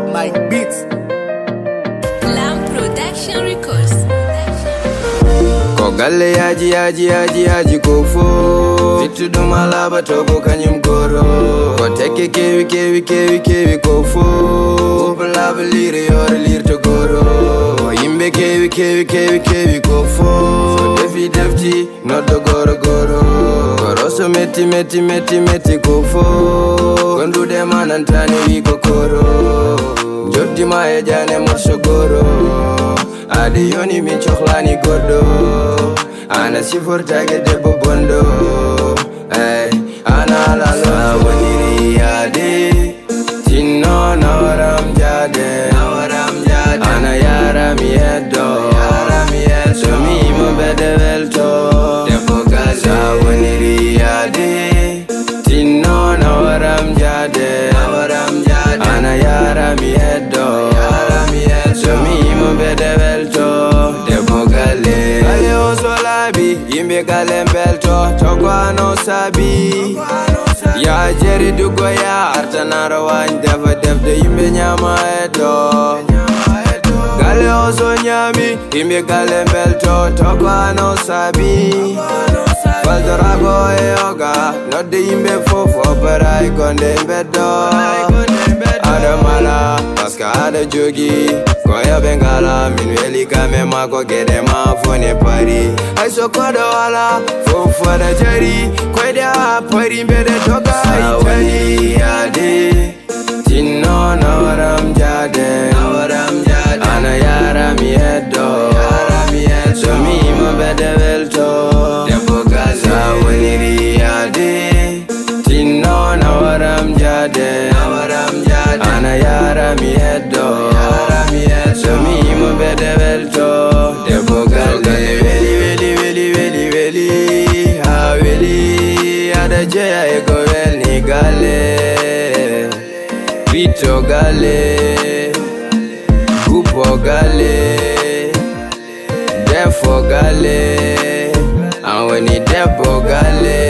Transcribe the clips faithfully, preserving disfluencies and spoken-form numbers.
Mike Beats. Lam Production Records. Ko galle yaaji yaaji yaaji yaaji ko fo. Fittu ɗum alaba to ko kañum goro. Ko tekke kewi kewi kewi kewi ko fo. Upa laba liri yore lirto goro. Yimɓe kewi kewi kewi kewi ko fo. So defi defti noddo goro goro. Koroso metti metti metti metti ko fo. Gondude manantani wi ko koro. Joddi ma e jane morso goro. Adi yoni min cohlani goɗɗo. Ana sifortage debbo bonɗo. Ey, ana alalo. Sa woniri yaade. Tinno nawaram jaade. Ana yara mi heddo. So mi mo bede welto. Debbo gal sa woniri yaade. Tinno nawaram jaade. Ana yara mi heddo. So mi mo bede welto. Debbo galle. Galle o so laabi. Yimɓe galle belto. Togwano sabi. Ya jeri dugo ya artanaro wañ defa defde yimɓe ñama heddo. Galle o so ñami. Yimɓe galle belto. Togwano sabi. Faldorago e yoga. Nodde yimɓe fof o baray gonde beddo. Aɗa mala parce que aɗa jogi. Ko yoɓe ngala min weli kame mako gede ma fone pari. Ay so koɗo wala fof fada jari. Koyɗe a pari mbeɗe doga ay tari. Yaade. Tinno nawaram jaade. Ana yara mi heddo. So mi mo bede welto. Debbo gal sa woniri yaade. Tinno nawaram jaade. Ana yara mi heddo. So mi mo bede welto. Debbo galle weli weli weli weli weli. Ha weli aɗa jeya e ko welni galle. Fitto galle. Guppo galle. Defo galle. An woni debbo galle.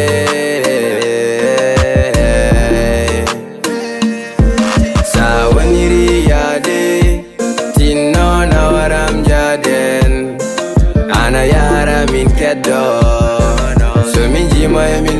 Sa woniri yaade. Tinno nawaram jaaden. Ana yara min keddo. So min jima e min